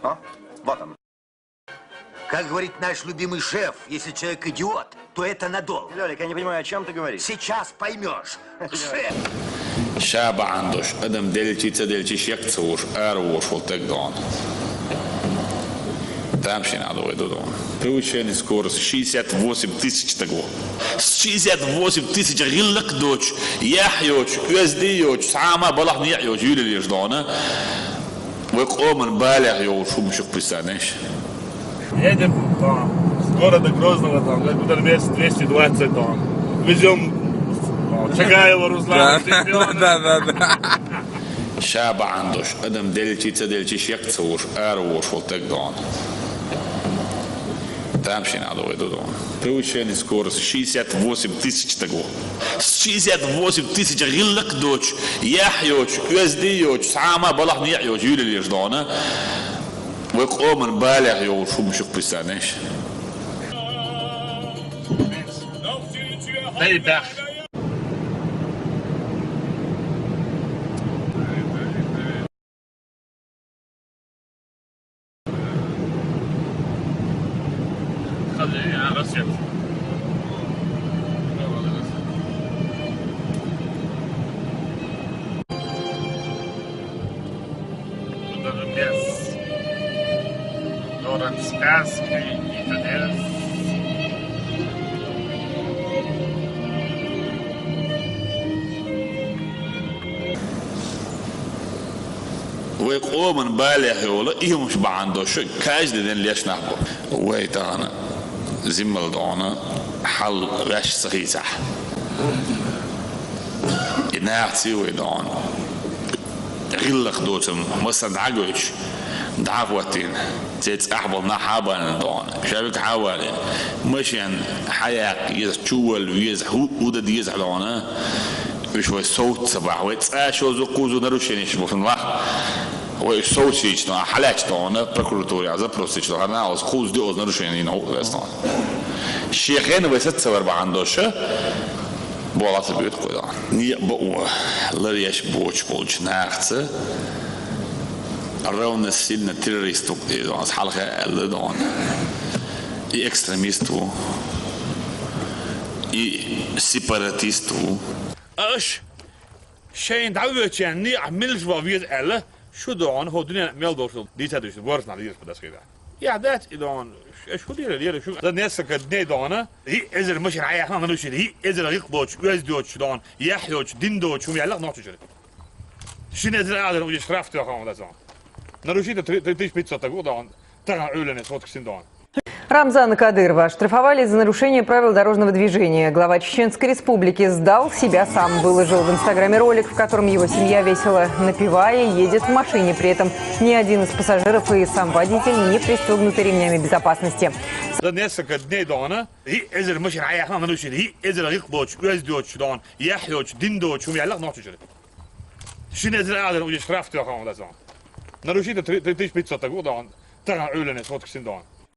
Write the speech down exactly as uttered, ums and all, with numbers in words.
А? Вот он. Как говорит наш любимый шеф, если человек идиот, то это надолго. Лёлик, я не понимаю, о чем ты говоришь? Сейчас поймешь. Шеф! Ша бахьана долуш, адам делчи, ца делчи, шек ца вуш, ара вуш волу таг дона. Тамашийна а ду вай ду дона. Повышение скорости шестьдесят восемь тысяч таго. Шестьдесят восемь тысяч гӀиллакх доцуш, яхь йоцуш, оьзда йоцуш, цхьа а ма балахь некъ йоцуш, юьйлалеш дона. Вай къоман балех йолуш хӀумаш ю-кх, представляешь? Едем, там, с города Грозного, там, где-то метров двести двадцать, там. Везём, там, Чагаева Руслана, чемпиона. Да, да, да. Ша бахьана долуш, адам делчи, ца делчи, шек ца вуш, ара вуш волу таг дона. Тамашийна а ду вай ду дона. Повышение скорости шестьдесят восемь тысяч таго. Шестьдесят восемь тысяч гӀиллакх доцуш, яхь йоцуш, оьзда йоцуш, цхьа а ма балахь некъ йоцуш, юьйлалеш дона. Вай къоман балех йолуш хӀумаш ю-кх, представляешь? Дай бах. Вай къоман балех йолу и хӀумаш бахьана долуш каждый день леш нах бу. Вай тахана зиммал дона хьал ваьш ца хийцахь. И нахаца вай дона. ГӀиллакх доцург массарна дӀагойтуш, дӀа а хӀоттийна, цецахь болу нах хьа а баьхкина дона, шаьвиг хьа а валийна, машен хьаяккха еза, чувалла веза, хӀу-, хӀу дан деза дона. Уьш вай совца ца бахь, вай цкъа а шозза, кхузза нарушенеш бу шуна ваха. Вай уьш совцийча дона, хьалаьцча дона, прокуратуре а запрос дича дона, хӀара нахаца кхузза доьазза нарушени йина хӀу а веза дона. Шен хенахь вай саца ца вар бахьана долуш, боху ца буьйцу кхуьнан. Некъ бакъо ларъеш боцуш болчу нахаца равносильно террорист ву, и дона, хьалха аьлла дона. И экстремист ву, и сепаратист ву. Аша шайна дӀавоьдучарна некъахь меллаша ван веза аьлла, шу дона, хӀо дуьненахь мел долуш дийца дуьйцу, ворхӀ нах дийраш ма дацахь. Яхь дац и дона, аша хӀун дийр лера шу? За несколько дней дона, йиъ эзар машина хьаяьхна нарушитель, йиъ эзар гӀиллакх доцуш, оьзда йоцуш дона, яхь йоцуш, дин доцуш, хӀума яьлла нохчочуьра. Шина эзар а дан уьш штраф тоьхна ма дац. Нарушитель три, три тысячи пятьсот таг ву дона, тахана Ӏуьллуш сотка син дона. Рамзана Кадырова оштрафовали за нарушение правил дорожного движения. Глава Чеченской Республики сдал себя сам, выложил в Инстаграме ролик, в котором его семья, весело напевая, едет в машине. При этом ни один из пассажиров и сам водитель не пристегнуты ремнями безопасности. За несколько дней дона, йиъ эзар машина хьаяьхна нарушитель, йиъ эзар гӀиллакх доцуш, оьзда йоцуш дона, яхь йоцуш, дин доцуш, хӀума яьлла нохчочуьра. Шина эзар а дан уьш штраф тоьхна ма дац. Нарушитель три, три тысячи пятьсот таг ву дона, тахана Ӏуьллуш сотка син дона.